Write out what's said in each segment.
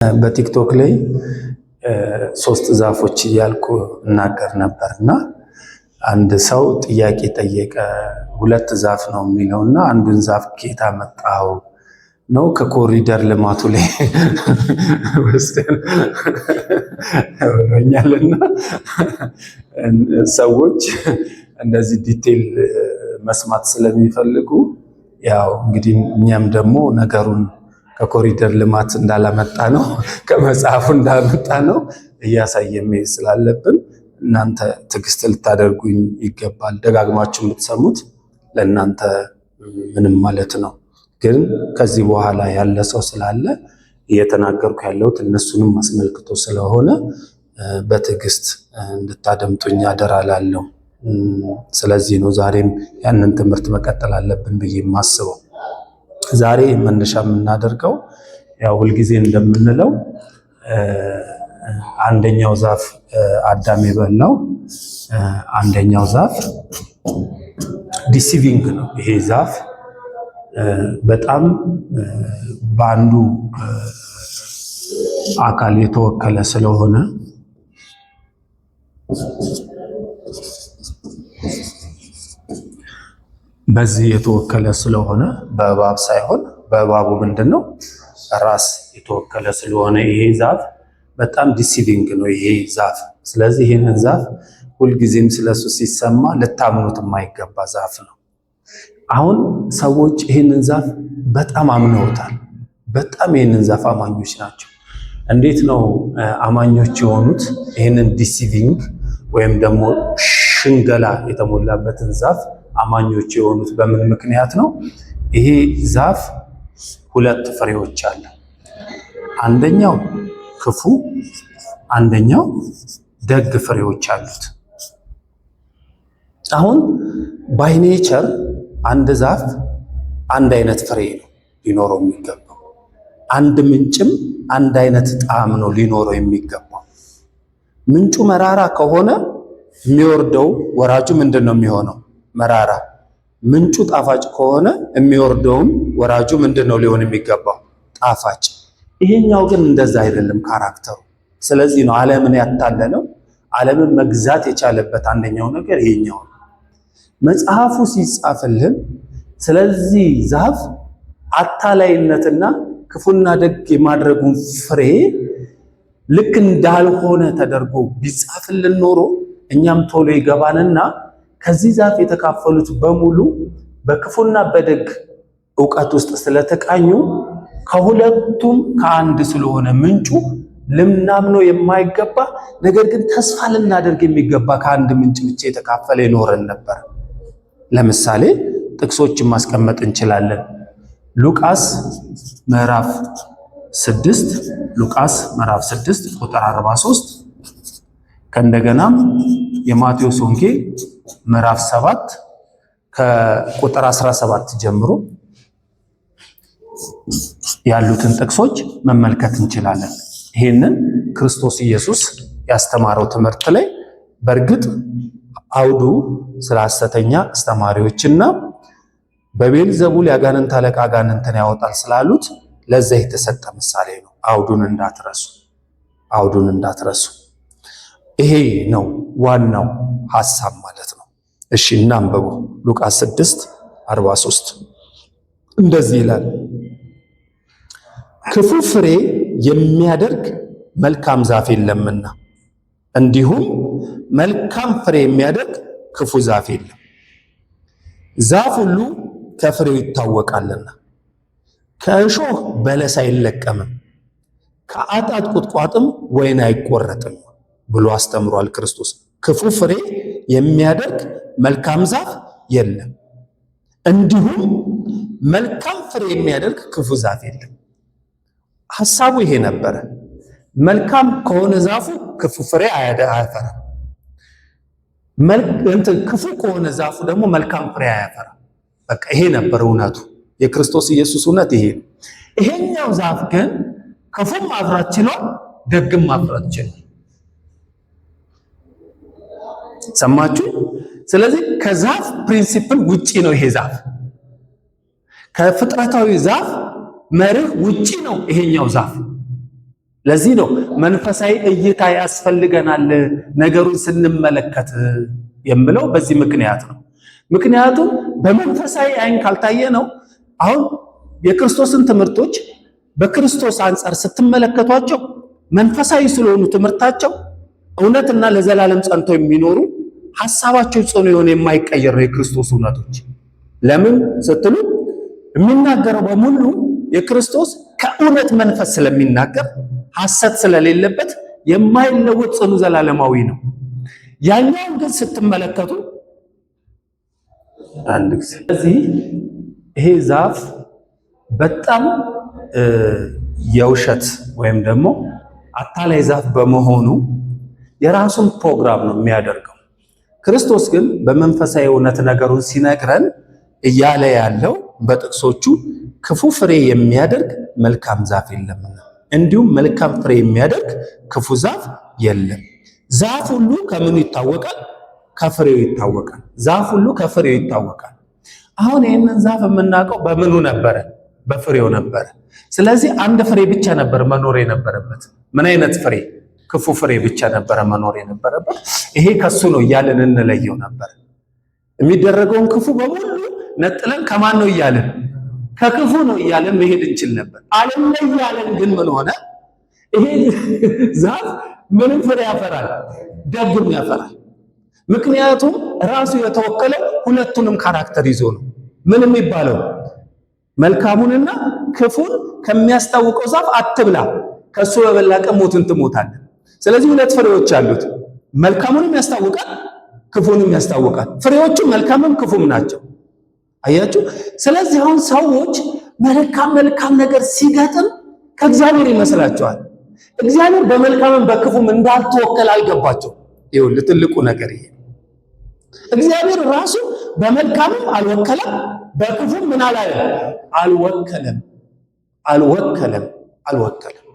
በቲክቶክ ላይ ሶስት ዛፎች እያልኩ እናገር ነበር እና አንድ ሰው ጥያቄ ጠየቀ። ሁለት ዛፍ ነው የሚለው እና አንዱን ዛፍ ከየት አመጣኸው ነው? ከኮሪደር ልማቱ ላይ ወስደን ብሎኛልና ሰዎች እንደዚህ detail መስማት ስለሚፈልጉ ያው እንግዲህ እኛም ደግሞ ነገሩን ከኮሪደር ልማት እንዳላመጣ ነው ከመጽሐፉ እንዳመጣ ነው እያሳየ መሄድ ስላለብን እናንተ ትዕግስት ልታደርጉኝ ይገባል። ደጋግማችሁ የምትሰሙት ለእናንተ ምንም ማለት ነው። ግን ከዚህ በኋላ ያለ ሰው ስላለ እየተናገርኩ ያለሁት እነሱንም አስመልክቶ ስለሆነ በትዕግስት እንድታደምጡኝ አደራ እላለሁ። ስለዚህ ነው ዛሬም ያንን ትምህርት መቀጠል አለብን ብዬ የማስበው። ዛሬ መነሻ የምናደርገው ያው ሁልጊዜ እንደምንለው አንደኛው ዛፍ አዳም የበላው አንደኛው ዛፍ deceiving ነው። ይሄ ዛፍ በጣም በአንዱ አካል የተወከለ ስለሆነ በዚህ የተወከለ ስለሆነ በእባብ ሳይሆን በእባቡ ምንድን ነው ራስ የተወከለ ስለሆነ ይሄ ዛፍ በጣም deceiving ነው ይሄ ዛፍ። ስለዚህ ይህንን ዛፍ ሁልጊዜም ስለሱ ሲሰማ ልታምኑት የማይገባ ዛፍ ነው። አሁን ሰዎች ይህንን ዛፍ በጣም አምነውታል። በጣም ይህንን ዛፍ አማኞች ናቸው። እንዴት ነው አማኞች የሆኑት? ይህንን deceiving ወይም ደግሞ ሽንገላ የተሞላበትን ዛፍ አማኞች የሆኑት በምን ምክንያት ነው? ይሄ ዛፍ ሁለት ፍሬዎች አለ። አንደኛው ክፉ፣ አንደኛው ደግ ፍሬዎች አሉት። አሁን by nature አንድ ዛፍ አንድ አይነት ፍሬ ነው ሊኖረው የሚገባው። አንድ ምንጭም አንድ አይነት ጣዕም ነው ሊኖረው የሚገባው። ምንጩ መራራ ከሆነ የሚወርደው ወራጁ ምንድን ነው የሚሆነው? መራራ። ምንጩ ጣፋጭ ከሆነ የሚወርደውም ወራጁ ምንድን ነው ሊሆን የሚገባው? ጣፋጭ። ይሄኛው ግን እንደዛ አይደለም character ኡ። ስለዚህ ነው ዓለምን ያታለለው። ዓለምን መግዛት የቻለበት አንደኛው ነገር ይሄኛው ነው። መጽሐፉ ሲጻፍልን ስለዚህ ዛፍ አታላይነትና ክፉና ደግ የማድረጉን ፍሬ ልክ እንዳልሆነ ተደርጎ ቢጻፍልን ኖሮ እኛም ቶሎ ይገባንና ከዚህ ዛፍ የተካፈሉት በሙሉ በክፉና በደግ እውቀት ውስጥ ስለተቃኙ ከሁለቱም ከአንድ ስለሆነ ምንጩ ልናምነው የማይገባ ነገር ግን ተስፋ ልናደርግ የሚገባ ከአንድ ምንጭ ብቻ የተካፈለ ይኖረን ነበር። ለምሳሌ ጥቅሶችን ማስቀመጥ እንችላለን። ሉቃስ ምዕራፍ 6 ሉቃስ ምዕራፍ 6 ቁጥር 43 ከእንደገናም የማቴዎስ ወንጌል ምዕራፍ 7 ከቁጥር 17 ጀምሮ ያሉትን ጥቅሶች መመልከት እንችላለን። ይሄንን ክርስቶስ ኢየሱስ ያስተማረው ትምህርት ላይ በእርግጥ አውዱ ስለ ሐሰተኛ አስተማሪዎችና በቤልዘቡል የአጋንንት አለቃ አጋንንትን ያወጣል ስላሉት ለዛ የተሰጠ ምሳሌ ነው። አውዱን እንዳትረሱ፣ አውዱን እንዳትረሱ። ይሄ ነው ዋናው ሐሳብ ማለት ነው። እሺ እናንብበው። ሉቃስ 6 43 እንደዚህ ይላል፣ ክፉ ፍሬ የሚያደርግ መልካም ዛፍ የለምና እንዲሁም መልካም ፍሬ የሚያደርግ ክፉ ዛፍ የለም። ዛፍ ሁሉ ከፍሬው ይታወቃልና ከእሾህ በለስ አይለቀምም፣ ከአጣጥ ቁጥቋጥም ወይን አይቆረጥም ብሎ አስተምሯል ክርስቶስ። ክፉ ፍሬ የሚያደርግ መልካም ዛፍ የለም፣ እንዲሁም መልካም ፍሬ የሚያደርግ ክፉ ዛፍ የለም። ሐሳቡ ይሄ ነበረ። መልካም ከሆነ ዛፉ ክፉ ፍሬ አያፈራም። ክፉ ከሆነ ዛፉ ደግሞ መልካም ፍሬ አያፈራም። በቃ ይሄ ነበር እውነቱ። የክርስቶስ ኢየሱስ እውነት ይሄ ነው። ይሄኛው ዛፍ ግን ክፉም ማፍራት ችሏል፣ ደግም ማፍራት ችሏል። ሰማችሁ? ስለዚህ ከዛፍ principle ውጪ ነው ይሄ ዛፍ። ከፍጥረታዊ ዛፍ መርህ ውጪ ነው ይሄኛው ዛፍ። ለዚህ ነው መንፈሳዊ እይታ ያስፈልገናል ነገሩን ስንመለከት የምለው በዚህ ምክንያት ነው። ምክንያቱም በመንፈሳዊ አይን ካልታየ ነው። አሁን የክርስቶስን ትምህርቶች በክርስቶስ አንጻር ስትመለከቷቸው መንፈሳዊ ስለሆኑ ትምህርታቸው እውነትና ለዘላለም ጸንተው የሚኖሩ ሐሳባቸው ጽኑ የሆነ የማይቀየር ነው የክርስቶስ እውነቶች። ለምን ስትሉ የሚናገረው በሙሉ የክርስቶስ ከእውነት መንፈስ ስለሚናገር ሐሰት ስለሌለበት የማይለወጥ ጽኑ ዘላለማዊ ነው። ያኛውን ግን ስትመለከቱ አንድ ጊዜ ስለዚህ ይሄ ዛፍ በጣም የውሸት ወይም ደግሞ አታላይ ዛፍ በመሆኑ የራሱን ፕሮግራም ነው የሚያደርገው። ክርስቶስ ግን በመንፈሳዊ እውነት ነገሩን ሲነግረን እያለ ያለው በጥቅሶቹ ክፉ ፍሬ የሚያደርግ መልካም ዛፍ የለምና እንዲሁም መልካም ፍሬ የሚያደርግ ክፉ ዛፍ የለም። ዛፍ ሁሉ ከምኑ ይታወቃል? ከፍሬው ይታወቃል። ዛፍ ሁሉ ከፍሬው ይታወቃል። አሁን ይህንን ዛፍ የምናውቀው በምኑ ነበረ? በፍሬው ነበረ። ስለዚህ አንድ ፍሬ ብቻ ነበር መኖር የነበረበት። ምን አይነት ፍሬ? ክፉ ፍሬ ብቻ ነበረ መኖር የነበረበት። ይሄ ከሱ ነው እያልን እንለየው ነበር። የሚደረገውን ክፉ በሙሉ ነጥለን ከማን ነው እያልን ከክፉ ነው እያልን መሄድ እንችል ነበር። አልለያለን ግን ምን ሆነ? ይሄ ዛፍ ምንም ፍሬ ያፈራል፣ ደግም ያፈራል። ምክንያቱም ራሱ የተወከለ ሁለቱንም character ይዞ ነው። ምን የሚባለው መልካሙንና ክፉን ከሚያስታውቀው ዛፍ አትብላ፣ ከሱ በበላ ቀን ሞትን ትሞታለህ። ስለዚህ ሁለት ፍሬዎች አሉት። መልካሙንም ያስታውቃል፣ ክፉንም ያስታውቃል። ፍሬዎቹ መልካምም ክፉም ናቸው። አያችሁ። ስለዚህ አሁን ሰዎች መልካም መልካም ነገር ሲገጥም ከእግዚአብሔር ይመስላቸዋል። እግዚአብሔር በመልካምም በክፉም እንዳልተወከለ አልገባቸው። ይኸውልህ ትልቁ ነገር ይሄ እግዚአብሔር ራሱ በመልካምም አልወከለም፣ በክፉም ምን አላለም? አልወከለም፣ አልወከለም፣ አልወከለም።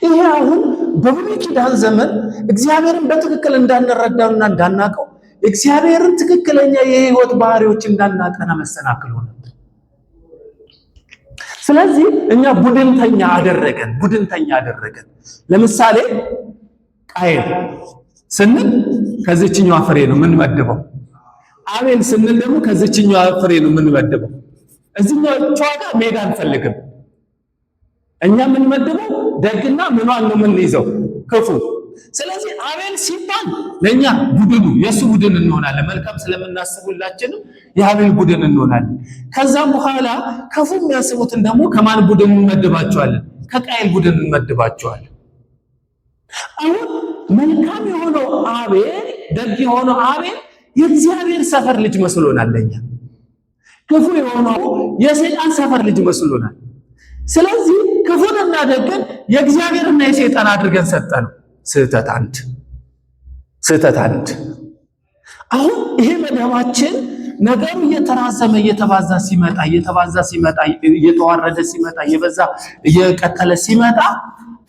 ይሄ አሁን በብሉይ ኪዳን ዘመን እግዚአብሔርን በትክክል እንዳንረዳውና እንዳናቀው እግዚአብሔርን ትክክለኛ የህይወት ባህሪዎች እንዳናጠና መሰናክል ሆነብን። ስለዚህ እኛ ቡድንተኛ አደረገን፣ ቡድንተኛ አደረገን። ለምሳሌ ቃየል ስንል ከዚችኛዋ ፍሬ ነው የምንመድበው። አቤል ስንል ደግሞ ከዚችኛዋ ፍሬ ነው የምንመድበው። እዚህኛው ጋር መሄድ አንፈልግም። እኛ የምንመድበው ደግና ምኗን ነው የምንይዘው? ክፉ። ስለዚህ አቤል ሲባል ለኛ ቡድኑ የሱ ቡድን እንሆናለን። መልካም ስለምናስቡላችንም የአቤል ቡድን እንሆናለን። ከዛም በኋላ ክፉ የሚያስቡትን ደግሞ ከማን ቡድን እንመድባቸዋለን? ከቃየል ቡድን እንመድባቸዋለን። አሁን መልካም የሆነው አቤል፣ ደግ የሆነው አቤል የእግዚአብሔር ሰፈር ልጅ መስሎናል ለኛ። ክፉ የሆነው የሰይጣን ሰፈር ልጅ መስሎናል። ስለዚህ ክፉንና ደግን የእግዚአብሔርና የሰይጣን አድርገን ሰጠነው። ስህተት አንድ፣ ስህተት አንድ። አሁን ይሄ መደባችን ነገሩ እየተራዘመ እየተባዛ ሲመጣ እየተባዛ ሲመጣ እየተዋረደ ሲመጣ እየበዛ እየቀጠለ ሲመጣ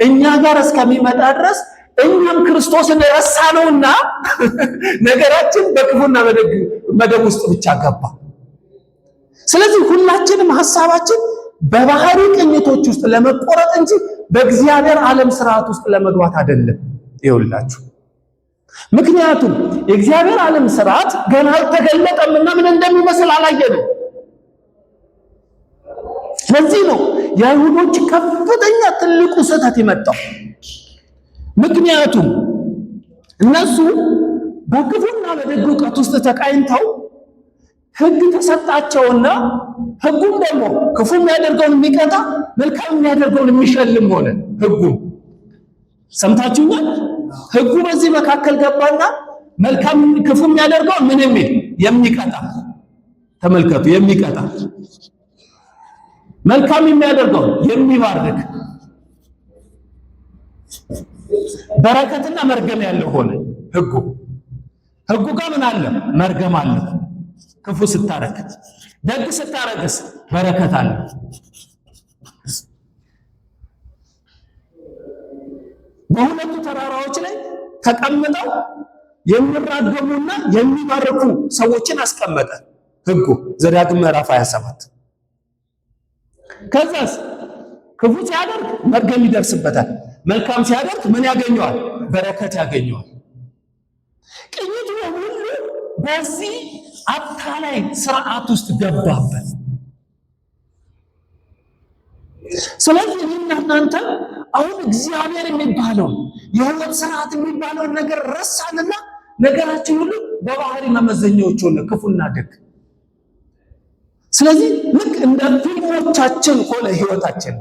እኛ ጋር እስከሚመጣ ድረስ እኛም ክርስቶስን ረሳነውና ነገራችን በክፉና በደግ መደብ ውስጥ ብቻ ገባ። ስለዚህ ሁላችንም ሐሳባችን በባህሪ ቅኝቶች ውስጥ ለመቆረጥ እንጂ በእግዚአብሔር ዓለም ስርዓት ውስጥ ለመግባት አይደለም። ይኸውላችሁ ምክንያቱም የእግዚአብሔር ዓለም ስርዓት ገና አልተገለጠምና ምን እንደሚመስል አላየንም። ለዚህ ነው የአይሁዶች ከፍተኛ ትልቁ ስህተት የመጣው። ምክንያቱም እነሱ በክፉና በደግ እውቀት ውስጥ ተቃኝተው ሕግ ተሰጣቸውና ሕጉም ደግሞ ክፉ የሚያደርገውን የሚቀጣ መልካም የሚያደርገውን የሚሸልም ሆነ። ሕጉም ሰምታችሁኛል። ሕጉ በዚህ መካከል ገባና መልካም ክፉ የሚያደርገውን ምን የሚል የሚቀጣ፣ ተመልከቱ፣ የሚቀጣ መልካም የሚያደርገውን የሚባርክ በረከትና መርገም ያለው ሆነ። ሕጉ ሕጉ ጋር ምን አለ? መርገም አለ። ክፉ ስታረግ፣ ደግ ስታረግስ በረከት አለ። በሁለቱ ተራራዎች ላይ ተቀምጠው የሚራገሙና የሚባርኩ ሰዎችን አስቀመጠ ሕጉ ዘዳግም ምዕራፍ 27። ከዛስ ክፉ ሲያደርግ መርገም ይደርስበታል። መልካም ሲያደርግ ምን ያገኘዋል? በረከት ያገኘዋል። ቅኝቱ ሁሉ በዚህ አታላይ ስርዓት ውስጥ ገባበት። ስለዚህ እኔና እናንተ አሁን እግዚአብሔር የሚባለውን የህይወት ስርዓት የሚባለውን ነገር ረሳንና ነገራችን ሁሉ በባህሪ መመዘኛዎች ሆነ፣ ክፉና ደግ። ስለዚህ ልክ እንደ ፊልሞቻችን ሆነ ህይወታችን።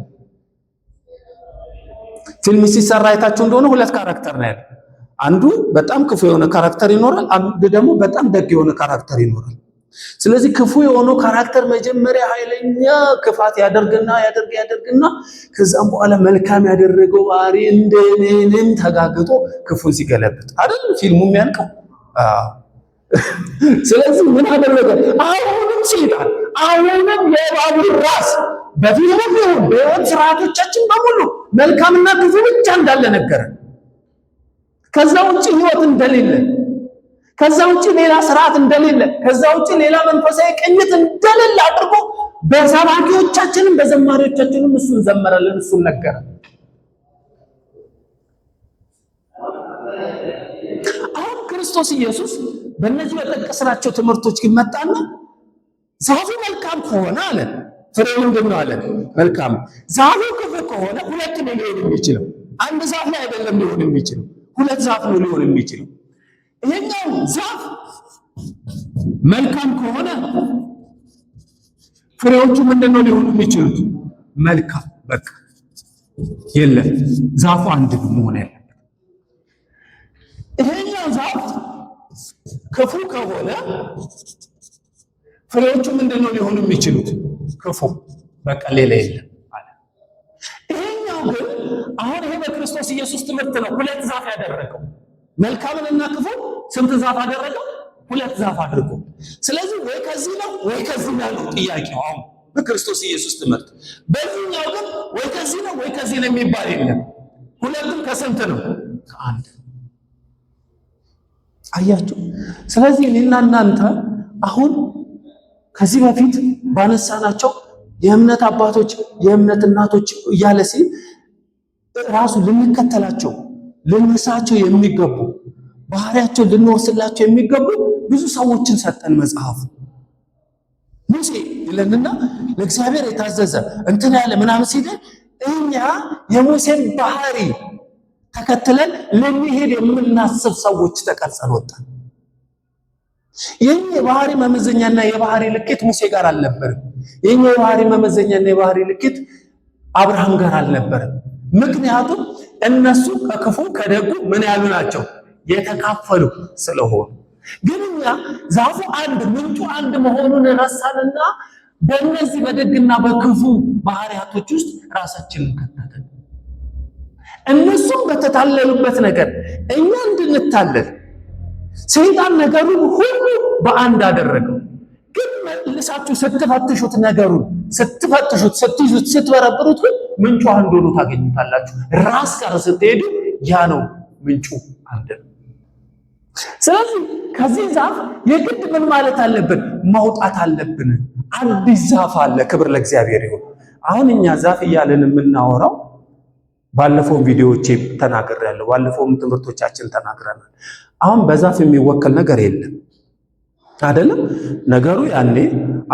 ፊልም ሲሰራ አይታችሁ እንደሆነ ሁለት character ነው ያለው። አንዱ በጣም ክፉ የሆነ character ይኖራል፣ አንዱ ደግሞ በጣም ደግ የሆነ character ይኖራል። ስለዚህ ክፉ የሆነው character መጀመሪያ ኃይለኛ ክፋት ያደርግና ያደርግ ያደርግና ከዛም በኋላ መልካም ያደረገው ባህሪ እንደምንም ተጋግጦ ክፉን ሲገለብጥ አይደል ፊልሙ የሚያልቀው? አዎ። ስለዚህ ምን አደረገ? አሁንም ሰይጣን አሁንም የእባቡ ራስ በፊልሙም ይሁን በሕይወት ስርዓቶቻችን በሙሉ መልካምና ክፉ ብቻ እንዳለ ነገረ። ከዛ ውጭ ህይወት እንደሌለ፣ ከዛ ውጭ ሌላ ስርዓት እንደሌለ፣ ከዛ ውጭ ሌላ መንፈሳዊ ቅኝት እንደሌለ አድርጎ በሰባኪዎቻችንም በዘማሪዎቻችንም እሱን ዘመረልን፣ እሱን ነገረ። አሁን ክርስቶስ ኢየሱስ በእነዚህ በጠቀስናቸው ትምህርቶች ግን መጣና ዛፉ መልካም ከሆነ አለ ፍሬው ምንድን ነው አለ? መልካም። ዛፉ ክፉ ከሆነ ሁለት ነው ሊሆን የሚችለው። አንድ ዛፍ ላይ አይደለም ሊሆን የሚችለው፣ ሁለት ዛፍ ነው ሊሆን የሚችለው። ይሄኛው ዛፍ መልካም ከሆነ ፍሬዎቹ ምንድን ነው ሊሆኑ የሚችሉት? መልካም። በቃ የለም ዛፉ አንድ ነው መሆን ያለበት። ይሄኛው ዛፍ ክፉ ከሆነ ፍሬዎቹ ምንድን ነው ሊሆኑ የሚችሉት? ክፉ። በቃ ሌላ የለም አለ። ይሄኛው ግን አሁን ይሄ በክርስቶስ ኢየሱስ ትምህርት ነው ሁለት ዛፍ ያደረገው። መልካምንና ክፉ ስንት ዛፍ አደረገው? ሁለት ዛፍ አድርጎ። ስለዚህ ወይ ከዚህ ነው ወይ ከዚህ ነው ጥያቄው አሁን በክርስቶስ ኢየሱስ ትምህርት። በዚህኛው ግን ወይ ከዚህ ነው ወይ ከዚህ ነው የሚባል የለም። ሁለቱም ከስንት ነው? ከአንድ። አያችሁ። ስለዚህ እኔና እናንተ አሁን ከዚህ በፊት ባነሳናቸው የእምነት አባቶች የእምነት እናቶች እያለ ሲል ራሱ ልንከተላቸው ልንመስላቸው የሚገቡ ባህሪያቸው ልንወርስላቸው የሚገቡ ብዙ ሰዎችን ሰጠን መጽሐፉ። ሙሴ ይለንና ለእግዚአብሔር የታዘዘ እንትን ያለ ምናምን ሲል እኛ የሙሴን ባህሪ ተከትለን ልንሄድ የምናስብ ሰዎች ተቀርጸን ወጣን። የኛ የባህሪ መመዘኛና የባህሪ ልኬት ሙሴ ጋር አልነበረም። የኛ የባህሪ መመዘኛና የባህሪ ልኬት አብርሃም ጋር አልነበረም። ምክንያቱም እነሱ ከክፉ ከደጉ ምን ያሉ ናቸው? የተካፈሉ ስለሆኑ። ግን እኛ ዛፉ አንድ ምንጩ አንድ መሆኑን ረሳንና በእነዚህ በደግና በክፉ ባህሪያቶች ውስጥ ራሳችንን ከተተን። እነሱም በተታለሉበት ነገር እኛ እንድንታለል ሰይጣን ነገሩን ሁሉ በአንድ አደረገው። ግን መልሳችሁ ስትፈትሹት ነገሩን ስትፈትሹት ስትይዙት ስትበረብሩት ግን ምንጩ አንድ ሆኖ ታገኙታላችሁ። ራስ ጋር ስትሄዱ ያ ነው ምንጩ አንድ ነው። ስለዚህ ከዚህ ዛፍ የግድ ምን ማለት አለብን? ማውጣት አለብን። አዲስ ዛፍ አለ። ክብር ለእግዚአብሔር ይሁን። አሁን እኛ ዛፍ እያለን የምናወራው ባለፈው ቪዲዮዎቼ ተናግሬያለሁ። ባለፈውም ትምህርቶቻችን ተናግረናል። አሁን በዛፍ የሚወከል ነገር የለም አይደለም። ነገሩ ያኔ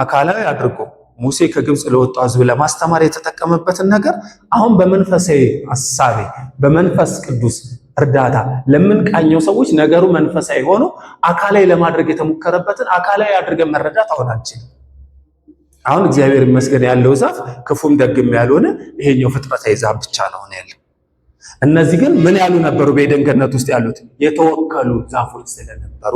አካላዊ አድርጎ ሙሴ ከግብፅ ለወጣው ሕዝብ ለማስተማር የተጠቀመበትን ነገር አሁን በመንፈሳዊ ሐሳቤ በመንፈስ ቅዱስ እርዳታ ለምንቃኘው ሰዎች ነገሩ መንፈሳዊ ሆኖ አካላዊ ለማድረግ የተሞከረበትን አካላዊ አድርገን መረዳት አሁን አንችልም። አሁን እግዚአብሔር ይመስገን ያለው ዛፍ ክፉም ደግም ያልሆነ ይሄኛው ፍጥረታዊ ዛፍ ብቻ ነው ያለው። እነዚህ ግን ምን ያሉ ነበሩ? በኤደን ገነት ውስጥ ያሉት የተወከሉ ዛፎች ስለነበሩ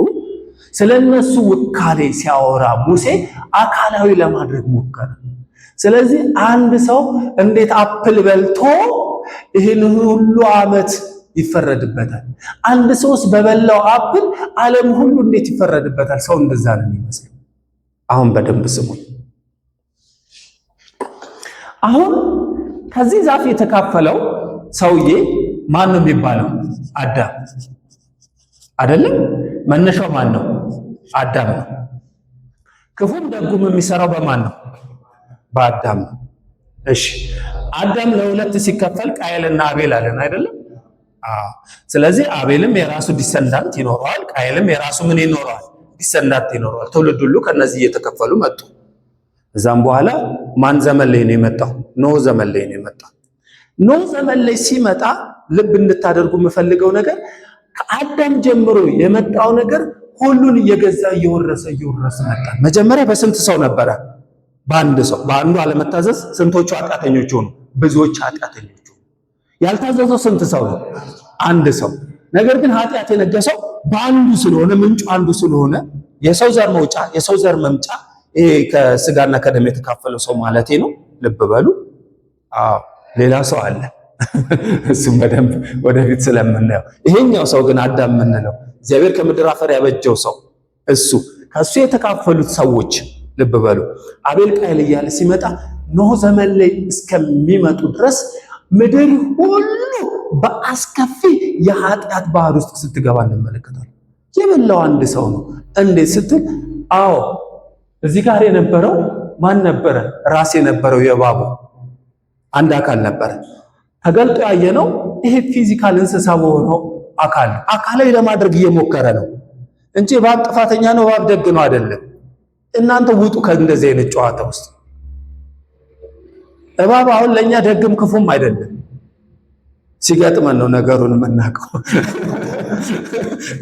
ስለነሱ ውካሌ ሲያወራ ሙሴ አካላዊ ለማድረግ ሞከረ። ስለዚህ አንድ ሰው እንዴት apple በልቶ ይህን ሁሉ ዓመት ይፈረድበታል? አንድ ሰውስ በበላው apple ዓለም ሁሉ እንዴት ይፈረድበታል? ሰው እንደዛ ነው የሚመስለው። አሁን በደንብ ስሙኝ። አሁን ከዚህ ዛፍ የተካፈለው ሰውዬ ማን ነው የሚባለው? አዳም አይደለም? መነሻው ማን ነው? አዳም ነው። ክፉም ደጉም የሚሰራው በማን ነው? በአዳም ነው። እሺ አዳም ለሁለት ሲከፈል ቃየልና አቤል አለን አይደለም? አዎ። ስለዚህ አቤልም የራሱ descendant ይኖረዋል፣ ቃየልም የራሱ ምን ይኖረዋል? Descendant ይኖረዋል። ትውልድ ሁሉ ከነዚህ እየተከፈሉ መጡ። እዛም በኋላ ማን ዘመን ላይ ነው የመጣው? ኖህ ዘመን ላይ ነው የመጣው። ኖህ ዘመን ላይ ሲመጣ ልብ እንድታደርጉ የምፈልገው ነገር ከአዳም ጀምሮ የመጣው ነገር ሁሉን እየገዛ እየወረሰ እየወረሰ መጣ። መጀመሪያ በስንት ሰው ነበረ? በአንድ ሰው። በአንዱ አለመታዘዝ ስንቶቹ ኃጢአተኞች ሆኑ? ብዙዎች ኃጢአተኞች ሆኑ። ያልታዘዘው ስንት ሰው ነው? አንድ ሰው። ነገር ግን ኃጢአት የነገሰው በአንዱ ስለሆነ፣ ምንጩ አንዱ ስለሆነ፣ የሰው ዘር መውጫ የሰው ዘር መምጫ ይሄ ከስጋና ከደም የተካፈለው ሰው ማለቴ ነው። ልብ በሉ። አዎ ሌላ ሰው አለ። እሱም በደንብ ወደፊት ስለምናየው፣ ይሄኛው ሰው ግን አዳም የምንለው እግዚአብሔር ከምድር አፈር ያበጀው ሰው፣ እሱ ከእሱ የተካፈሉት ሰዎች፣ ልብ በሉ፣ አቤል ቃየል እያለ ሲመጣ ኖህ ዘመን ላይ እስከሚመጡ ድረስ ምድር ሁሉ በአስከፊ የኃጢአት ባህር ውስጥ ስትገባ እንመለከታለን። የበላው አንድ ሰው ነው። እንዴት ስትል፣ አዎ እዚህ ጋር የነበረው ማን ነበረ? ራስ የነበረው የእባቡ አንድ አካል ነበረ። ተገልጦ ያየነው ይሄ physical እንስሳ በሆነው አካል አካላዊ ለማድረግ እየሞከረ ነው እንጂ እባብ ጥፋተኛ ነው፣ እባብ ደግ ነው አይደለም። እናንተ ውጡ ከእንደዚህ አይነት ጨዋታ ውስጥ። እባብ አሁን ለእኛ ደግም ክፉም አይደለም። ሲገጥመን ነው ነገሩን የምናውቀው።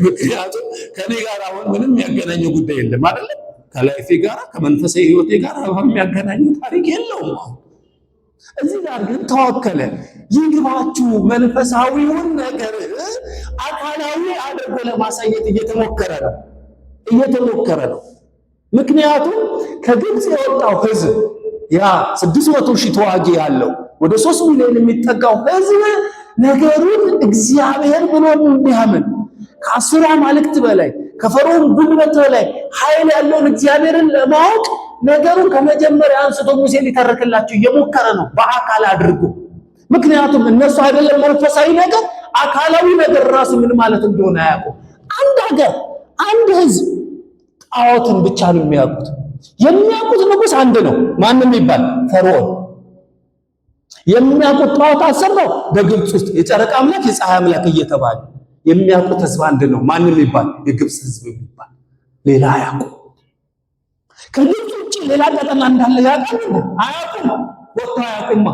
ምክንያቱም ከኔ ጋር አሁን ምንም የሚያገናኘው ጉዳይ የለም አይደለም። ከ life ኤ ጋር፣ ከመንፈሳዊ ሕይወቴ ጋር የሚያገናኘው ታሪክ የለውም። አሁን እዚህ ጋር ግን ተወከለ። ይግባችሁ፣ መንፈሳዊውን ነገር አካላዊ አድርጎ ለማሳየት እየተሞከረ ነው። ምክንያቱም ከግብፅ የወጣው ህዝብ፣ ያ 600,000 ተዋጊ ያለው፣ ወደ 3 ሚሊዮን የሚጠጋው ህዝብ ነገሩን እግዚአብሔር ብሎ እንዲያምን፣ ከአስሩ አማልክት በላይ፣ ከፈርዖን ጉልበት በላይ ኃይል ያለውን እግዚአብሔርን ለማወቅ ነገሩን ከመጀመሪያ አንስቶ ሙሴ ሊተርክላቸው እየሞከረ ነው በአካል አድርጎ። ምክንያቱም እነሱ አይደለም መንፈሳዊ ነገር፣ አካላዊ ነገር ራሱ ምን ማለት እንደሆነ አያውቁም። አንድ ሀገር፣ አንድ ህዝብ ጣዖትን ብቻ ነው የሚያውቁት። የሚያውቁት ንጉሥ አንድ ነው። ማንም የሚባል ፈርዖን። የሚያውቁት ጣዖት 10 ነው። በግብፅ ውስጥ የጨረቃ አምላክ፣ የፀሐይ አምላክ እየተባለ የሚያውቁት ህዝብ አንድ ነው። ማንም የሚባል የግብፅ ህዝብ የሚባል ሌላ አያውቁ። ከግብፅ ውጭ ሌላ ቀጠና እንዳለ ያውቃሉ? አያውቁም። ወጥቶ አያውቁማ።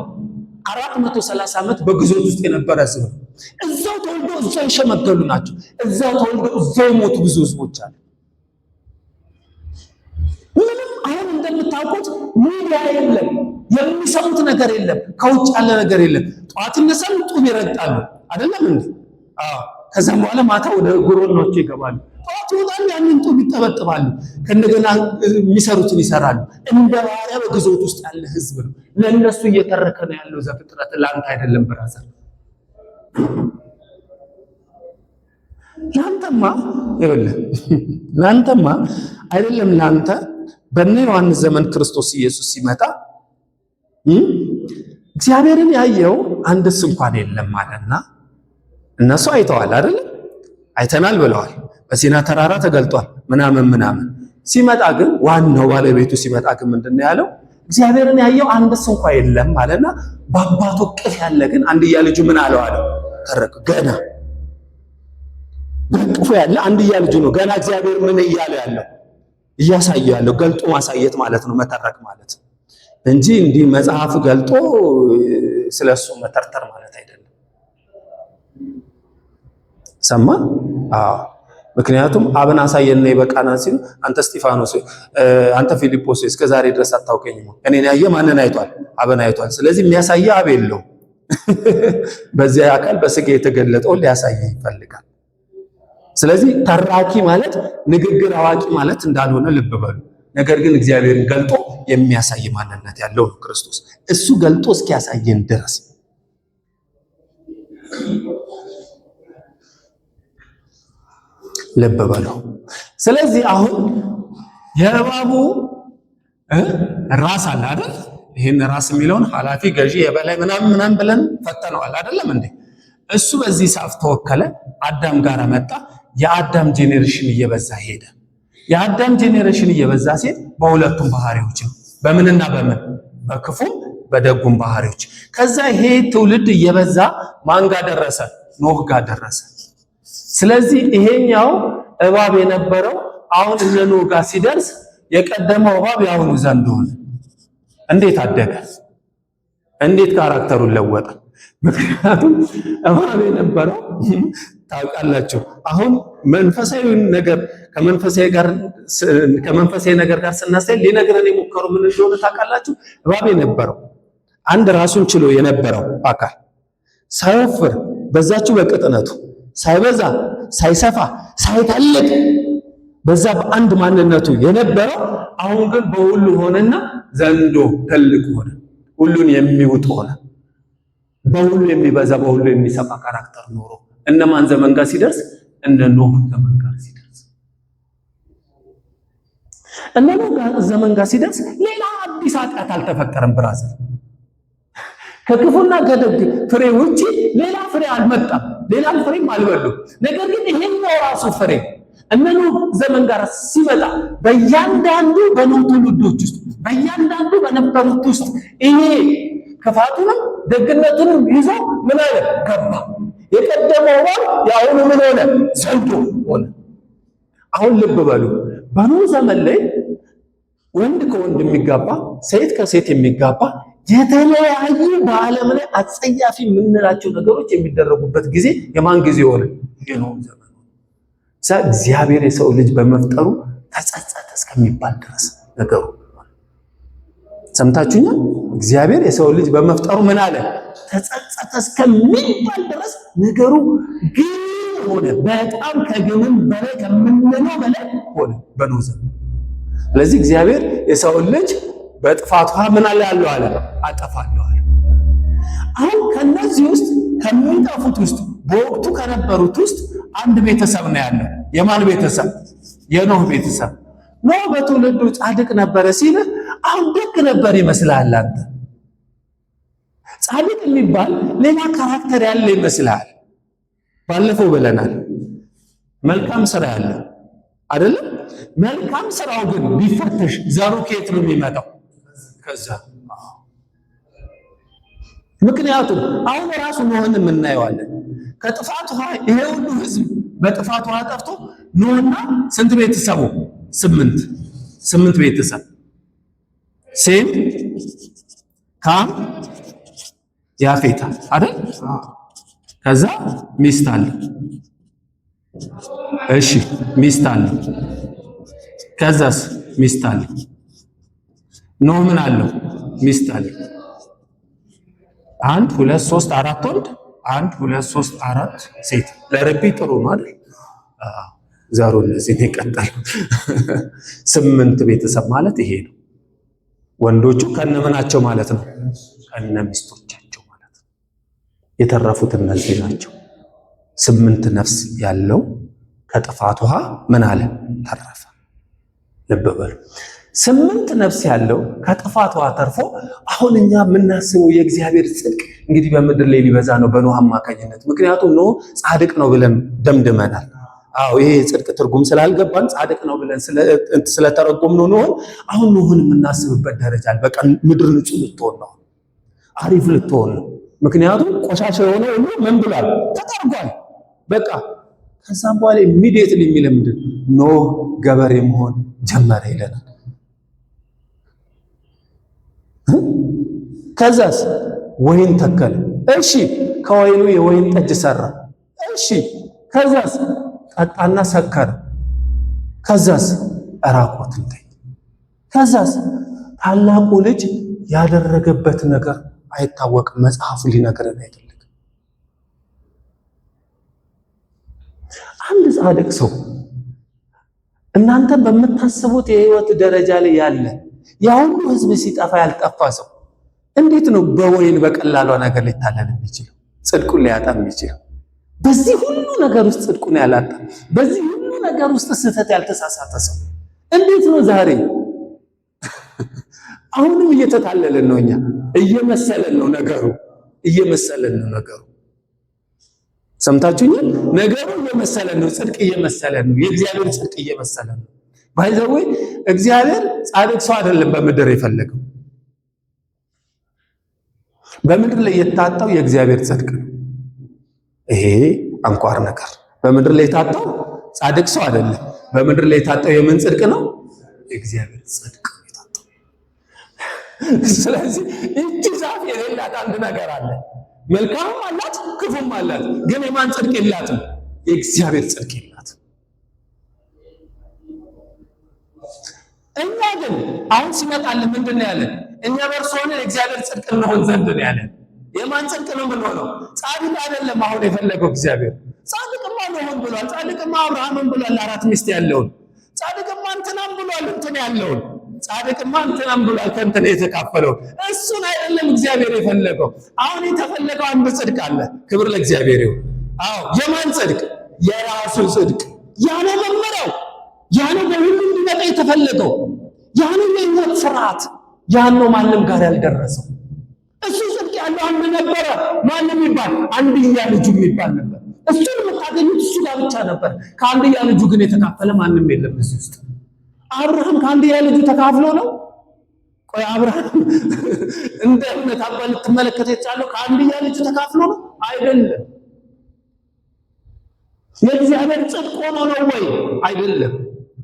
430 ዓመት በግዞት ውስጥ የነበረ ህዝብ ነው። እዛው ተወልዶ እዛው የሸመገሉ ናቸው። እዛው ተወልዶ እዛው የሞቱ ብዙ ህዝቦች አሉ። ምንም አሁን እንደምታውቁት ሚዲያ የለም፣ የሚሰሙት ነገር የለም፣ ከውጭ ያለ ነገር የለም። ጠዋት ይነሳሉ፣ ጡብ ይረግጣሉ። አይደለም እንዴ? አዎ። ከዛም በኋላ ማታ ወደ ጉሮኗቸው ይገባሉ። ጠዋት ይወጣሉ፣ ያንን ጡብ ይጠበጥባሉ። ከእንደገና የሚሰሩትን ይሰራሉ። እንደ ባሪያ በግዞት ውስጥ ያለ ህዝብ ነው። ለእነሱ እየተረከ ነው ያለው ዘፍጥረት፣ ለአንተ አይደለም brother። ለአንተማ ይኸውልህ፣ ለአንተማ አይደለም። ለአንተ በእነ ዮሐንስ ዘመን ክርስቶስ ኢየሱስ ሲመጣ እግዚአብሔርን ያየው አንድስ እንኳን የለም አለና፣ እነሱ አይተዋል አይደለም? አይተናል ብለዋል። በሲና ተራራ ተገልጧል ምናምን ምናምን። ሲመጣ ግን፣ ዋናው ባለቤቱ ሲመጣ ግን ምንድን ነው ያለው? እግዚአብሔርን ያየው አንድስ እንኳን የለም አለና በአባቱ እቅፍ ያለ ግን አንድያ ልጁ ምን አለው አለው? ተረከ። ገና በእቅፉ ያለ አንድያ ልጁ ነው። ገና እግዚአብሔር ምን እያለ ያለው፣ እያሳየ ያለው፣ ገልጦ ማሳየት ማለት ነው፣ መተረክ ማለት እንጂ እንዲህ መጽሐፍ ገልጦ ስለሱ መተርተር ማለት አይደለም። ሰማ? አዎ። ምክንያቱም አብን አሳየን ይበቃናል ሲሉ፣ አንተ እስጢፋኖስ፣ አንተ ፊልጶስ እስከ ዛሬ ድረስ አታውቀኝም? እኔን ያየ ማንን አይቷል? አብን አይቷል። ስለዚህ የሚያሳየ አብ የለው፣ በዚያ አካል በስጋ የተገለጠውን ሊያሳየ ይፈልጋል። ስለዚህ ተራኪ ማለት ንግግር አዋቂ ማለት እንዳልሆነ ልብ በሉ። ነገር ግን እግዚአብሔርን ገልጦ የሚያሳይ ማንነት ያለው ነው ክርስቶስ። እሱ ገልጦ እስኪያሳየን ድረስ ልብ በሉ። ስለዚህ አሁን የእባቡ ራስ አለ አይደል? ይህን ራስ የሚለውን ኃላፊ፣ ገዢ፣ የበላይ ምናምን ምናምን ብለን ፈተነዋል አይደለም እንዴ? እሱ በዚህ ሰዓት ተወከለ፣ አዳም ጋር መጣ። የአዳም generation እየበዛ ሄደ። የአዳም generation እየበዛ ሲሄድ በሁለቱም ባህሪዎች ነው። በምንና በምን? በክፉም በደጉም ባህሪዎች። ከዛ ይሄ ትውልድ እየበዛ ማን ጋር ደረሰ? ኖህ ጋር ደረሰ። ስለዚህ ይሄኛው እባብ የነበረው አሁን እነ ኖህ ጋር ሲደርስ የቀደመው እባብ የአሁኑ ዘንዶ ሆነ። እንዴት አደገ? እንዴት character ኡን ለወጠ? ምክንያቱም እባብ የነበረው ታውቃላችሁ፣ አሁን መንፈሳዊ ነገር ከመንፈሳዊ ነገር ጋር ስናሳይ ሊነግረን የሞከረው ምን እንደሆነ ታውቃላችሁ? እባብ የነበረው አንድ ራሱን ችሎ የነበረው አካል ሳይወፍር በዛችው በቅጥነቱ ሳይበዛ ሳይሰፋ ሳይተልቅ በዛ በአንድ ማንነቱ የነበረው አሁን ግን በሁሉ ሆነና ዘንዶ ትልቅ ሆነ፣ ሁሉን የሚውጥ ሆነ፣ በሁሉ የሚበዛ በሁሉ የሚሰፋ character ኖሮ እነማን ዘመን ጋር ሲደርስ? እነ ኖህ ዘመን ጋር ሲደርስ፣ እነ ኖህ ዘመን ጋር ሲደርስ ሌላ አዲስ ኃጢአት አልተፈጠረም። Brother፣ ከክፉና ከደግ ፍሬ ውጪ ሌላ ፍሬ አልመጣም። ሌላም ፍሬም አልበሉም። ነገር ግን ይሄኛው ራሱ ፍሬ እነ ኖህ ዘመን ጋር ሲመጣ በእያንዳንዱ በኖህ ትውልዶች ውስጥ፣ በእያንዳንዱ በነበሩት ውስጥ ይሄ ክፋቱንም ደግነቱንም ይዞ ምን አለ? ገባ። የቀደመው እባብ የአሁኑ ምን ሆነ? ዘንዶ ሆነ። አሁን ልብ በሉ፣ በኖህ ዘመን ላይ ወንድ ከወንድ የሚጋባ፣ ሴት ከሴት የሚጋባ፣ የተለያዩ በዓለም ላይ አጸያፊ የምንላቸው ነገሮች የሚደረጉበት ጊዜ የማን ጊዜ ሆነ? የኖህ ዘመን ሆነ። እግዚአብሔር የሰው ልጅ በመፍጠሩ ተጸጸተ እስከሚባል ድረስ ነገሩ። ሰምታችሁኛል? እግዚአብሔር የሰው ልጅ በመፍጠሩ ምን አለ? ተጸጸተ እስከሚባል ድረስ ነገሩ ግን ሆነ። በጣም ከግንም በላይ፣ ከምንለው በላይ ሆነ በኖህ ዘመን። ስለዚህ እግዚአብሔር የሰውን ልጅ በጥፋት ውሃ ምን አለ ያለው አለ፣ አጠፋለሁ አለ። አሁን ከነዚህ ውስጥ፣ ከሚጠፉት ውስጥ፣ በወቅቱ ከነበሩት ውስጥ አንድ ቤተሰብ ነው ያለው። የማን ቤተሰብ? የኖህ ቤተሰብ። ኖህ በትውልዱ ጻድቅ ነበረ ሲል አሁን ደግ ነበር ይመስልሃል አንተ። ጻድቅ የሚባል ሌላ character ያለ ይመስልሃል። ባለፈው ብለናል። መልካም ስራ ያለው አይደለም። መልካም ስራው ግን ቢፈተሽ ዘሩ ከየት ነው የሚመጣው? ከዛ። ምክንያቱም አሁን ራሱ ኖህን የምናየዋለን። ከጥፋት ውሃ ይሄ ሁሉ ህዝብ በጥፋት ውሃ ጠፍቶ ኖህና ስንት ቤተሰቡ? ስምንት ቤተሰብ፣ ሴም፣ ካም፣ ያፌት አይደል? ከዛ ሚስት አለ። እሺ፣ ሚስት አለ። ከዛስ ሚስት አለ። ኖህ ምን አለው? ሚስት አለ። አንድ፣ ሁለት፣ ሶስት፣ አራት ወንድ፣ አንድ፣ ሁለት፣ ሶስት፣ አራት ሴት። ለረቢ ጥሩ ነው አይደል? ዘሩ እነዚህ ነው የቀጠለው። ስምንት ቤተሰብ ማለት ይሄ ነው። ወንዶቹ ከነምናቸው ማለት ነው? ከነ ሚስቶቻቸው ማለት ነው። የተረፉት እነዚህ ናቸው። ስምንት ነፍስ ያለው ከጥፋት ውሃ ምን አለ? ተረፈ። ልብ በሉ። ስምንት ነፍስ ያለው ከጥፋት ውሃ ተርፎ አሁን እኛ የምናስበው የእግዚአብሔር ጽድቅ እንግዲህ በምድር ላይ ሊበዛ ነው በኖህ አማካኝነት። ምክንያቱም ኖህ ጻድቅ ነው ብለን ደምድመናል። አዎ፣ ይሄ የጽድቅ ትርጉም ስላልገባን ጻድቅ ነው ብለን ስለተረጎምነው ኖህን፣ አሁን ኖህን የምናስብበት ደረጃ በቃ ምድር ንጹህ ልትሆን ነው፣ አሪፍ ልትሆን ነው። ምክንያቱም ቆሻሻ የሆነ ሁሉ ምን ብሏል? ተጠርጓል። በቃ ከዛም በኋላ immediately የሚል ምንድን? ኖህ ገበሬ መሆን ጀመረ ይለናል። ከዛስ ወይን ተከለ። እሺ፣ ከወይኑ የወይን ጠጅ ሰራ። እሺ፣ ከዛስ ጠጣና ሰከረ። ከዛስ ራቁቱን ተኛ። ከዛስ ታላቁ ልጅ ያደረገበት ነገር አይታወቅም። መጽሐፉ ሊነግረን አይፈልግም። አንድ ጻድቅ ሰው፣ እናንተ በምታስቡት የህይወት ደረጃ ላይ ያለ፣ ያ ሁሉ ህዝብ ሲጠፋ ያልጠፋ ሰው እንዴት ነው በወይን በቀላሏ ነገር ሊታለል የሚችለው? ጽድቁን ሊያጣ የሚችለው? በዚህ ሁሉ ነገር ውስጥ ጽድቁን ያላጣ፣ በዚህ ሁሉ ነገር ውስጥ ስህተት ያልተሳሳተ ሰው እንዴት ነው ዛሬ አሁንም እየተታለልን ነው? እኛ እየመሰለን ነው ነገሩ፣ እየመሰለን ነው ነገሩ። ሰምታችሁኛል? ነገሩ እየመሰለን ነው፣ ጽድቅ እየመሰለን ነው፣ የእግዚአብሔር ጽድቅ እየመሰለን ነው። By the way፣ እግዚአብሔር ጻድቅ ሰው አይደለም በምድር የፈለገው። በምድር ላይ የታጣው የእግዚአብሔር ጽድቅ ነው። ይሄ አንኳር ነገር በምድር ላይ የታጣው ጻድቅ ሰው አይደለም። በምድር ላይ የታጣው የምን ጽድቅ ነው? የእግዚአብሔር ጽድቅ ነው የታጣው። ስለዚህ እቺ ዛፍ የሌላት አንድ ነገር አለ። መልካምም አላት ክፉም አላት፣ ግን የማን ጽድቅ የላትም? የእግዚአብሔር ጽድቅ የላትም። እኛ ግን አሁን ሲመጣልን ምንድን ነው ያለን? እኛ በእርሱ ሆነን የእግዚአብሔር ጽድቅ እንሆን ዘንድ ነው ያለን። የማን ጽድቅ ነው የምንሆነው? ጻድቅ አይደለም አሁን የፈለገው እግዚአብሔር። ጻድቅማ ኖህን ብሏል። ጻድቅማ አብርሃምን ብሏል፣ አራት ሚስት ያለውን። ጻድቅማ እንትናም ብሏል፣ እንትን ያለውን። ጻድቅማ እንትናም ብሏል፣ ከእንትን የተካፈለውን። እሱን አይደለም እግዚአብሔር የፈለገው። አሁን የተፈለገው አንድ ጽድቅ አለ። ክብር ለእግዚአብሔር ይሁን። አዎ የማን ጽድቅ? የራሱ ጽድቅ። ያ ነው መመሪያው። ያ ነው በሁሉ እንዲመጣ የተፈለገው። ያ ነው የሕይወት ስርዓት። ያ ነው ማንም ጋር ያልደረሰው። እሱ ጽድቅ ያለው አንድ ነበረ። ማን የሚባል? አንድያ ልጁ የሚባል ነበር። እሱን የምታገኙት እሱ ጋር ብቻ ነበር። ከአንድያ ልጁ ግን የተካፈለ ማንም የለም እዚህ ውስጥ። አብርሃም ከአንድያ ልጁ ተካፍሎ ነው? ቆይ አብርሃም እንደ እምነት አባ ልትመለከት የቻለው ከአንድያ ልጁ ተካፍሎ ነው? አይደለም። የእግዚአብሔር ጽድቅ ሆኖ ነው ወይ? አይደለም።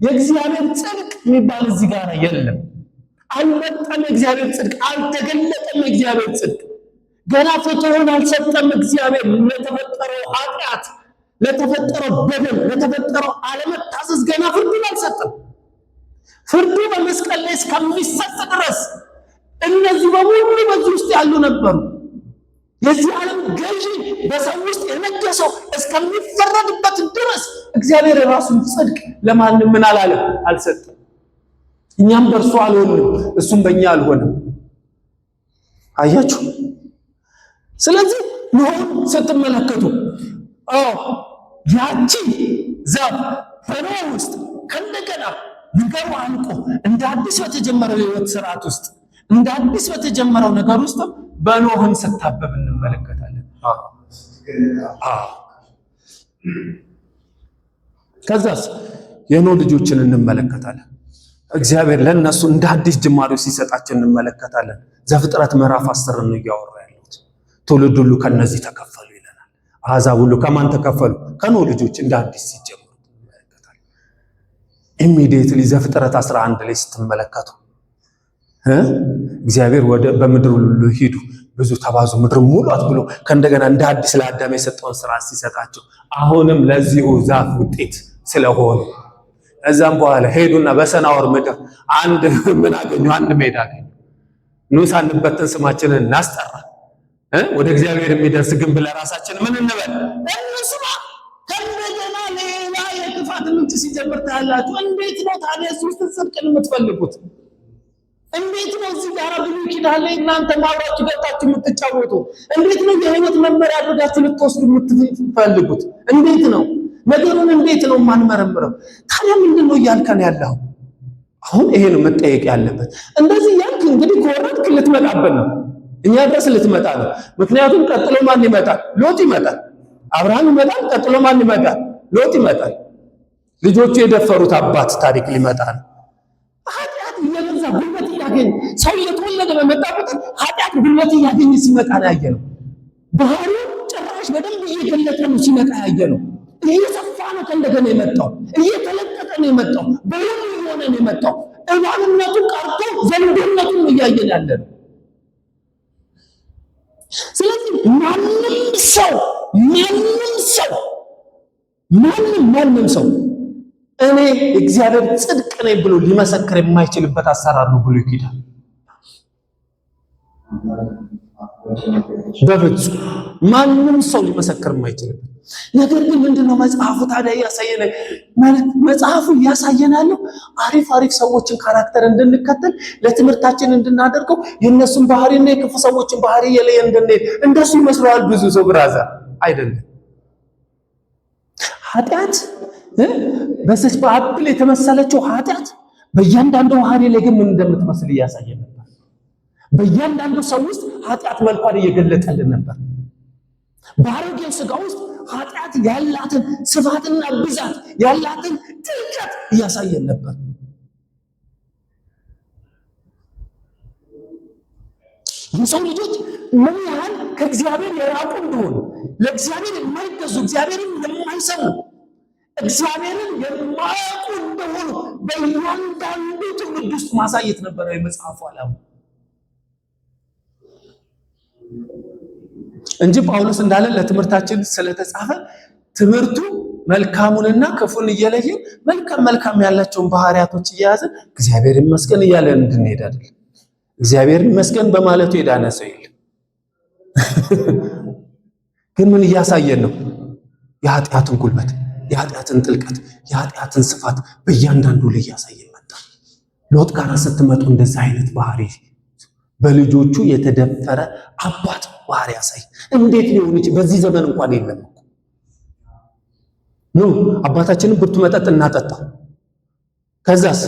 የእግዚአብሔር ጽድቅ የሚባል እዚህ ጋር የለም። አልመጣም። የእግዚአብሔር ጽድቅ አልተገለጠም። የእግዚአብሔር ጽድቅ ገና ፍትሑን አልሰጠም። እግዚአብሔር ለተፈጠረው ኃጢአት፣ ለተፈጠረው በደል፣ ለተፈጠረው አለመታዘዝ ገና ፍርዱን አልሰጠም። ፍርዱ በመስቀል ላይ እስከሚሰጥ ድረስ እነዚህ በሙሉ በዚህ ውስጥ ያሉ ነበሩ። የዚህ ዓለም ገዢ በሰው ውስጥ የነገሰው እስከሚፈረድበት ድረስ እግዚአብሔር የራሱን ጽድቅ ለማንም ምን አላለም? አልሰጠም። እኛም በእርሱ አልሆንም፣ እሱም በእኛ አልሆንም። አያችሁ። ስለዚህ ኖህን ስትመለከቱ ያቺ ዛፍ በኖህ ውስጥ ከእንደገና ነገሩ አልቆ እንደ አዲስ በተጀመረው የህይወት ስርዓት ውስጥ እንደ አዲስ በተጀመረው ነገር ውስጥ በኖህን ስታበብ እንመለከታለን። ከዛስ የኖህ ልጆችን እንመለከታለን። እግዚአብሔር ለነሱ እንደ አዲስ ጅማሬ ሲሰጣቸው እንመለከታለን። ዘፍጥረት ምዕራፍ 10 ነው እያወራ ያሉት። ትውልድ ሁሉ ከነዚህ ተከፈሉ ይለናል። አሕዛብ ሁሉ ከማን ተከፈሉ? ከኖህ ልጆች እንደ አዲስ ሲጀምሩ እንመለከታለን። Immediately ዘፍጥረት 11 ላይ ስትመለከቱ እግዚአብሔር ወደ በምድር ሁሉ ሂዱ ብዙ ተባዙ ምድር ሙሏት ብሎ ከእንደገና እንደ አዲስ ለአዳም የሰጠውን ስራ ሲሰጣቸው አሁንም ለዚሁ ዛፍ ውጤት ስለሆኑ እዛም በኋላ ሄዱና በሰናዖር ምድር አንድ ምን አገኙ? አንድ ሜዳ አገኙ። ኑ ሳንበተን ስማችንን እናስጠራ፣ ወደ እግዚአብሔር የሚደርስ ግንብ ለራሳችን ምን እንበል እንስማ። ከእንደገና ሌላ የክፋት ምንጭ ሲጀምር ታያላችሁ። እንዴት ነው ታዲያ እዚህ ውስጥ ጽድቅን የምትፈልጉት? እንዴት ነው እዚህ ጋር ብሉይ ኪዳን ላይ እናንተ ማብራችሁ ገብታችሁ የምትጫወቱ? እንዴት ነው የህይወት መመሪያ አድርጋችሁ ልትወስዱ የምትፈልጉት? እንዴት ነው ነገሩን እንዴት ነው የማንመረምረው? ታዲያ ምንድን ነው እያልከን ያለው? አሁን ይሄ ነው መጠየቅ ያለበት። እንደዚህ እያልክ እንግዲህ ከወረድክ ልትመጣብን ነው፣ እኛ ድረስ ልትመጣ ነው። ምክንያቱም ቀጥሎ ማን ይመጣል? ሎጥ ይመጣል። አብርሃም ይመጣል። ቀጥሎ ማን ይመጣል? ሎጥ ይመጣል። ልጆቹ የደፈሩት አባት ታሪክ ሊመጣ ነው። ኃጢአት እየበዛ ጉልበት እያገኘ ሰው እየተወለደ በመጣ ቁጥር ኃጢአት ጉልበት እያገኘ ሲመጣ ነው ያየነው። ባህሪው ጭራሽ በደንብ እየገለጠ ነው ሲመጣ ያየነው። እየሰፋ ነው ከእንደገና የመጣው፣ እየተለጠጠ ነው የመጣው፣ በሁሉ እየሆነ ነው የመጣው። እባብነቱ ቀርቶ ዘንዶነቱን ነው እያየን ያለ ነው። ስለዚህ ማንም ሰው ማንም ሰው ማንም ማንም ሰው እኔ እግዚአብሔር ጽድቅ ነኝ ብሎ ሊመሰክር የማይችልበት አሰራር ነው ብሉይ ኪዳን። በፍጹም ማንም ሰው ሊመሰክር የማይችልበት ነገር ግን ምንድነው መጽሐፉ ታዲያ እያሳየን መጽሐፉ እያሳየን ያለው አሪፍ አሪፍ ሰዎችን character እንድንከተል ለትምህርታችን እንድናደርገው የእነሱን ባህሪና የክፉ ሰዎችን ባህሪ እየለየን እንድንሄድ እንደሱ ይመስለዋል ብዙ ሰው። Brother አይደለም። ኃጢአት በዚች በ apple የተመሰለችው ኃጢአት በእያንዳንዱ ባህሪ ላይ ግን ምን እንደምትመስል እያሳየን ነበር። በእያንዳንዱ ሰው ውስጥ ኃጢአት መልኳን እየገለጠልን ነበር። በአሮጌው ስጋ ውስጥ ኃጢአት ያላትን ስፋትና ብዛት ያላትን ጥልቀት እያሳየን ነበር። የሰው ልጆች ምን ያህል ከእግዚአብሔር የራቁ እንደሆኑ፣ ለእግዚአብሔር የማይገዙ፣ እግዚአብሔርን የማይሰሙ፣ እግዚአብሔርን የማያውቁ እንደሆኑ በእያንዳንዱ ትውልድ ውስጥ ማሳየት ነበረ የመጽሐፉ ዓላማ እንጂ ጳውሎስ እንዳለ ለትምህርታችን ስለተጻፈ ትምህርቱ መልካሙንና ክፉን እየለየን መልካም መልካም ያላቸውን ባህሪያቶች እየያዝን እግዚአብሔር ይመስገን እያለን እንድንሄድ አይደለም። እግዚአብሔር ይመስገን በማለቱ የዳነ ሰው የለም። ግን ምን እያሳየን ነው? የኃጢአትን ጉልበት፣ የኃጢአትን ጥልቀት፣ የኃጢአትን ስፋት በእያንዳንዱ ላይ እያሳየን መጣ። ሎጥ ጋር ስትመጡ እንደዛ አይነት ባህሪ፣ በልጆቹ የተደፈረ አባት ባህሪ ያሳይ። እንዴት ሊሆን ይችላል? በዚህ ዘመን እንኳን የለም እኮ። ኑ አባታችንን ብርቱ መጠጥ እናጠጣው። ከዛስ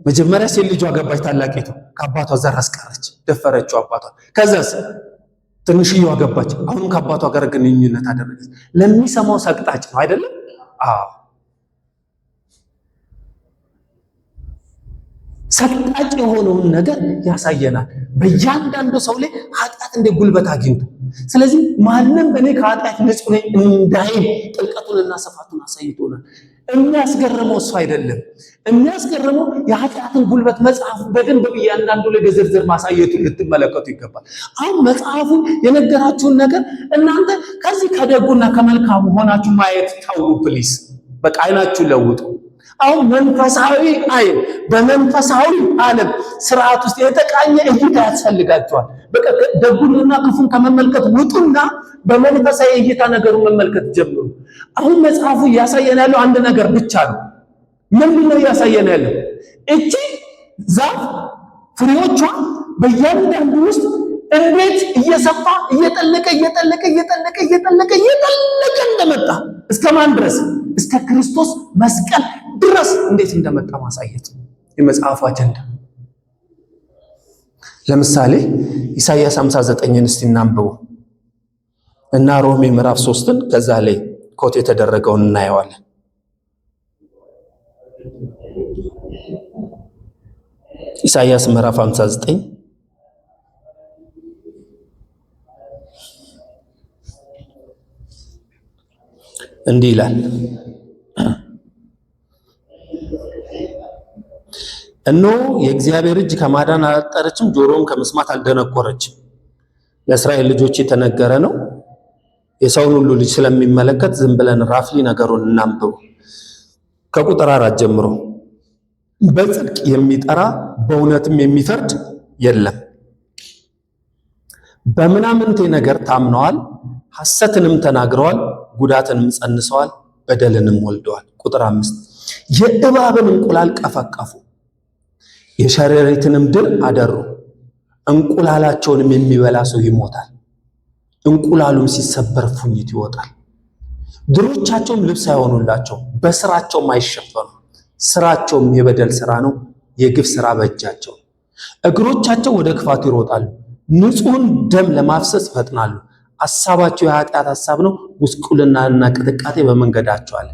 መጀመሪያ ሴት ልጇ ገባች፣ ታላቂቱ ከአባቷ ዘር አስቀረች፣ ደፈረችው አባቷ። ከዛስ ትንሽየዋ ገባች፣ አሁንም ከአባቷ ጋር ግንኙነት አደረገች። ለሚሰማው ሰቅጣጭ ነው አይደለም? አዎ፣ ሰቅጣጭ የሆነውን ነገር ያሳየናል። በእያንዳንዱ ሰው ላይ ኃጢአት እንደ ጉልበት አግኝቶ፣ ስለዚህ ማንም እኔ ከኃጢአት ንጹሕ ነኝ እንዳይል ጥልቀቱንና ስፋቱን አሳይቶናል። የሚያስገርመው እሱ አይደለም። የሚያስገርመው የኃጢአትን ጉልበት መጽሐፉ በደንብ እያንዳንዱ ላይ በዝርዝር ማሳየቱን ልትመለከቱ ይገባል። አሁን መጽሐፉ የነገራችሁን ነገር እናንተ ከዚህ ከደጉና ከመልካሙ ሆናችሁ ማየት ተዉ please። በቃ አይናችሁን ለውጡ። አሁን መንፈሳዊ አይን፣ በመንፈሳዊ ዓለም ስርዓት ውስጥ የተቃኘ እይታ ያስፈልጋቸዋል። በቃ ደጉንና ክፉን ከመመልከት ውጡና በመንፈሳዊ እይታ ነገሩን መመልከት ጀምሩ። አሁን መጽሐፉ እያሳየን ያለው አንድ ነገር ብቻ ነው። ምንድን ነው እያሳየን ያለው? እቺ ዛፍ ፍሬዎቿ በእያንዳንዱ ውስጥ እንዴት እየሰፋ፣ እየጠለቀ፣ እየጠለቀ፣ እየጠለቀ፣ እየጠለቀ፣ እየጠለቀ እንደመጣ፣ እስከ ማን ድረስ፣ እስከ ክርስቶስ መስቀል ድረስ እንዴት እንደመጣ ማሳየት ነው የመጽሐፉ አጀንዳ። ለምሳሌ ኢሳይያስ 59ን እስቲ እናንብቡ እና ሮሜ ምዕራፍ 3ን ከዛ ላይ quote የተደረገውን እናየዋለን። ኢሳይያስ ምዕራፍ 59 እንዲህ ይላል። እነሆ የእግዚአብሔር እጅ ከማዳን አላጠረችም፣ ጆሮም ከመስማት አልደነቆረችም። ለእስራኤል ልጆች የተነገረ ነው። የሰውን ሁሉ ልጅ ስለሚመለከት ዝም ብለን roughly ነገሩን እናንብቡ። ከቁጥር 4 ጀምሮ በጽድቅ የሚጠራ በእውነትም የሚፈርድ የለም። በምናምንቴ ነገር ታምነዋል፣ ሐሰትንም ተናግረዋል፣ ጉዳትንም ጸንሰዋል፣ በደልንም ወልደዋል። ቁጥር 5 የእባብን እንቁላል ቀፈቀፉ፣ የሸረሪትንም ድር አደሩ። እንቁላላቸውንም የሚበላ ሰው ይሞታል፣ እንቁላሉም ሲሰበር ፉኝት ይወጣል። ድሮቻቸውም ልብስ አይሆኑላቸው፣ በስራቸውም አይሸፈኑ። ስራቸውም የበደል ስራ ነው፣ የግፍ ስራ በእጃቸው። እግሮቻቸው ወደ ክፋት ይሮጣሉ፣ ንጹሕን ደም ለማፍሰስ ይፈጥናሉ። ሐሳባቸው የኃጢአት ሐሳብ ነው፣ ጉስቁልናና ቅጥቃጤ በመንገዳቸው አለ።